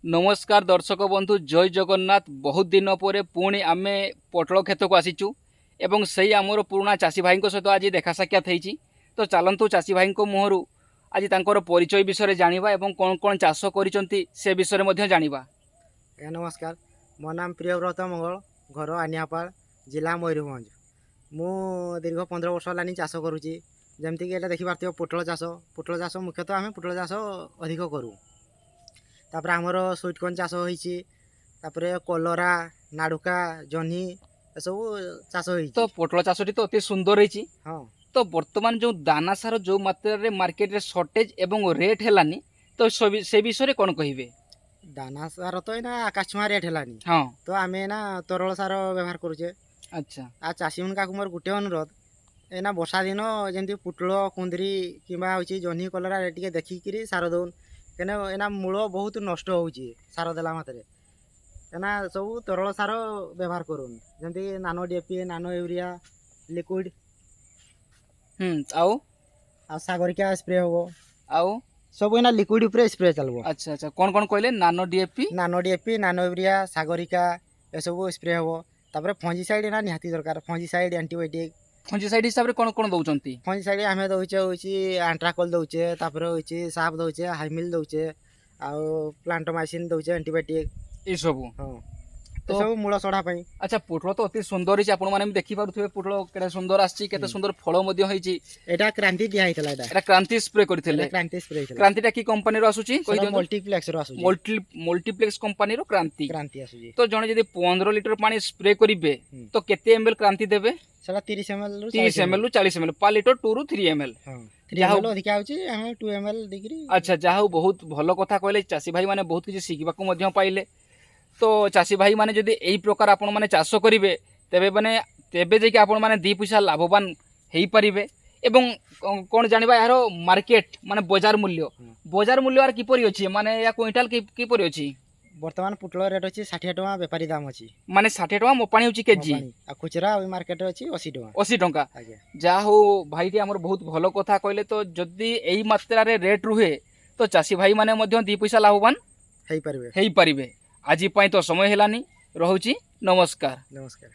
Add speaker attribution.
Speaker 1: ନମସ୍କାର ଦର୍ଶକ ବନ୍ଧୁ, ଜୟ ଜଗନ୍ନାଥ। ବହୁତ ଦିନ ପରେ ପୁଣି ଆମେ ପୋଟଳ କ୍ଷେତକୁ ଆସିଛୁ ଏବଂ ସେଇ ଆମର ପୁରୁଣା ଚାଷୀ ଭାଇଙ୍କ ସହିତ ଆଜି ଦେଖା ସାକ୍ଷାତ ହେଇଛି। ତ ଚାଲନ୍ତୁ, ଚାଷୀ ଭାଇଙ୍କ ମୁହଁରୁ ଆଜି ତାଙ୍କର ପରିଚୟ ବିଷୟରେ ଜାଣିବା ଏବଂ କ'ଣ କ'ଣ ଚାଷ କରିଛନ୍ତି ସେ ବିଷୟରେ ମଧ୍ୟ ଜାଣିବା।
Speaker 2: ଆଜ୍ଞା ନମସ୍କାର। ମୋ ନାମ ପ୍ରିୟବ୍ରତ ମଙ୍ଗଳ, ଘର ଆନିଆପାଳ, ଜିଲ୍ଲା ମୟୂରଭଞ୍ଜ। ମୁଁ ଦୀର୍ଘ 15 ବର୍ଷ ହେଲାଣି ଚାଷ କରୁଛି। ଯେମିତିକି ଏଇଟା ଦେଖିପାରୁଥିବ ପୋଟଳ ଚାଷ। ପୋଟଳ ଚାଷ ମୁଖ୍ୟତଃ ଆମେ ପୋଟଳ ଚାଷ ଅଧିକ କରୁ। ତାପରେ ଆମର ସୁଇଟକର୍ନ ଚାଷ ହୋଇଛି, ତାପରେ କଲରା, ନାଡ଼ୁକା, ଜହ୍ନି ଏସବୁ ଚାଷ ହେଇଛି।
Speaker 1: ତ ପୋଟଳ ଚାଷଟି ତ ଅତି ସୁନ୍ଦର ହେଇଛି।
Speaker 2: ହଁ।
Speaker 1: ତ ବର୍ତ୍ତମାନ ଯେଉଁ ଦାନା ସାର ଯେଉଁ ମାତ୍ରାରେ ମାର୍କେଟରେ ସର୍ଟେଜ୍ ଏବଂ ରେଟ୍ ହେଲାନି, ତ ସେ ବିଷୟରେ କ'ଣ କହିବେ?
Speaker 2: ଦାନା ସାର ତ ଏଇନା ଆକାଶ ଛୁଆଁ ରେଟ୍ ହେଲାନି। ତ ଆମେ ଏଇନା ତରଳ ସାର ବ୍ୟବହାର କରୁଛେ। ଆଉ ଚାଷୀମାନଙ୍କୁ ମୋର ଗୋଟେ ଅନୁରୋଧ, ଏଇନା ବର୍ଷା ଦିନ, ଯେମିତି ପୋଟଳ, କୁନ୍ଦୁରି କିମ୍ବା ହେଉଛି ଜହ୍ନି, କଲରା ଟିକେ ଦେଖିକିରି ସାର ଦଉନ୍। କାହିଁକିନା ଏଇନା ମୂଳ ବହୁତ ନଷ୍ଟ ହେଉଛି ସାର ଦେଲା ମାତ୍ରେ। ଏଇନା ସବୁ ତରଳ ସାର ବ୍ୟବହାର କରୁନ୍, ଯେମିତି nano DAP, nano urea liquid.
Speaker 1: ଆଉ?
Speaker 2: ଆଉ ସାଗରିକା ସ୍ପ୍ରେ ହେବ।
Speaker 1: ଆଉ?
Speaker 2: ସବୁ ଏଇନା ଲିକ୍ୱିଡ଼ ଉପରେ ସ୍ପ୍ରେ ଚାଲିବ।
Speaker 1: ଆଚ୍ଛା, କ'ଣ କ'ଣ କହିଲେ? Nano DAP?
Speaker 2: Nano DAP, nano urea, Sagarika ଏସବୁ ସ୍ପ୍ରେ ହେବ। ତାପରେ ଫଞ୍ଜିସାଇଡ଼ ଏଇନା ନିହାତି ଦରକାର, ଫଞ୍ଜିସାଇଡ଼, ଆଣ୍ଟିବାୟୋଟିକ୍।
Speaker 1: ଫଞ୍ଜିସାଇଡ୍ ହିସାବରେ କ'ଣ କ'ଣ ଦେଉଛନ୍ତି?
Speaker 2: ଫଞ୍ଜିସାଇଡ଼ ଆମେ ଦେଉଛେ ହେଉଛି ଆଣ୍ଟ୍ରାକଲ୍ ଦେଉଛେ, ତାପରେ ହେଉଛି ସାପ୍ ଦେଉଛେ, ହାଇମିଲ୍ ଦେଉଛେ ଆଉ ପ୍ଲାଣ୍ଟୋମାଇସିନ୍ ଦେଉଛେ, ଆଣ୍ଟିବାୟୋଟିକ୍।
Speaker 1: ଏସବୁ?
Speaker 2: ହଁ, ଏସବୁ ମୂଳ ସଢ଼ା ପାଇଁ।
Speaker 1: ଆଚ୍ଛା, ପୋଟଳ ତ ଅତି ସୁନ୍ଦର ହେଇଛି। ଆପଣମାନେ ବି ଦେଖିପାରୁଥିବେ ପୋଟଳ କେତେ ସୁନ୍ଦର ଆସିଛି, କେତେ ସୁନ୍ଦର ଫଳ ମଧ୍ୟ ହେଇଛି।
Speaker 2: ଏଇଟା କ୍ରାନ୍ତି ଦିଆ ହେଇଥିଲା ଏଇଟା।
Speaker 1: ଏଟା କ୍ରାନ୍ତି ସ୍ପ୍ରେ କରିଥିଲେ?
Speaker 2: ଏଇଟା କ୍ରାନ୍ତି ସ୍ପ୍ରେ ହେଇଥିଲା।
Speaker 1: କ୍ରାନ୍ତିଟା କି କମ୍ପାନୀର ଆସୁଛି କହିଦିଅନ୍ତୁ।
Speaker 2: ମଲ୍ଟିପ୍ଲେକ୍ସର ଆସୁଛି।
Speaker 1: ମଲ୍ଟିପ୍ଲେକ୍ସ କମ୍ପାନୀର କ୍ରାନ୍ତି।
Speaker 2: କ୍ରାନ୍ତି ଆସୁଛି।
Speaker 1: ତ ଜଣେ ଯଦି 15 ଲିଟର ପାଣି ସ୍ପ୍ରେ କରିବେ, ତ କେତେ ଏମ୍ ଏଲ୍ କ୍ରାନ୍ତି ଦେବେ?
Speaker 2: ସେଟା 30 ଏମ୍ ଏଲ୍।
Speaker 1: 30 ଏମ୍ ଏଲ୍ ରୁ 40 ଏମ୍ ଏଲ୍ ପାର ଲିଟର, 2 ରୁ 3 ଏମ୍ ଏଲ୍।
Speaker 2: ହଁ, 3
Speaker 1: ଯାହା
Speaker 2: ଏମ୍ ଏଲ୍ ଅଧିକା ହେଉଛି, ଆମେ 2 ଏମ୍ ଏଲ୍ ଦେଇକିରି।
Speaker 1: ଆଚ୍ଛା, ଯାହା ହଉ, ବହୁତ ଭଲ କଥା କହିଲେ। ଚାଷୀ ଭାଇମାନେ ବହୁତ କିଛି ଶିଖିବାକୁ ମଧ୍ୟ ପାଇଲେ। ତ ଚାଷୀ ଭାଇମାନେ, ଯଦି ଏଇ ପ୍ରକାର ଆପଣମାନେ ଚାଷ କରିବେ, ତେବେ ମାନେ ତେବେ ଯାଇକି ଆପଣମାନେ ଦୁଇ ପଇସା ଲାଭବାନ ହେଇପାରିବେ। ଏବଂ କ'ଣ ଜାଣିବା ଏହାର ମାର୍କେଟ, ମାନେ ବଜାର ମୂଲ୍ୟ। ବଜାର ମୂଲ୍ୟ ଆର କିପରି ଅଛି? ମାନେ ଏହା କୁଇଣ୍ଟାଲ କିପରି ଅଛି?
Speaker 2: ବର୍ତ୍ତମାନ ପୋଟଳ ରେଟ୍ ଅଛି 60 ଟଙ୍କା, ବେପାରୀ ଦାମ ଅଛି।
Speaker 1: ମାନେ 60 ଟଙ୍କା ମପାଣି ହେଉଛି କେଜି?
Speaker 2: ମପାଣି। ଆଉ ଖୁଚୁରା ମାର୍କେଟରେ ଅଛି 80 ଟଙ୍କା।
Speaker 1: 80 ଟଙ୍କା?
Speaker 2: ଆଜ୍ଞା।
Speaker 1: ଯାହା ହଉ, ଭାଇଟି ଆମର ବହୁତ ଭଲ କଥା କହିଲେ। ତ ଯଦି ଏଇ ମାତ୍ରାରେ ରେଟ୍ ରୁହେ, ତ ଚାଷୀ ଭାଇମାନେ ମଧ୍ୟ ଦୁଇ ପଇସା ଲାଭବାନ
Speaker 2: ହେଇପାରିବେ।
Speaker 1: ହେଇପାରିବେ। ଆଜି ପାଇଁ ତ ସମୟ ହେଲାନି, ରହୁଛି, ନମସ୍କାର।
Speaker 2: ନମସ୍କାର।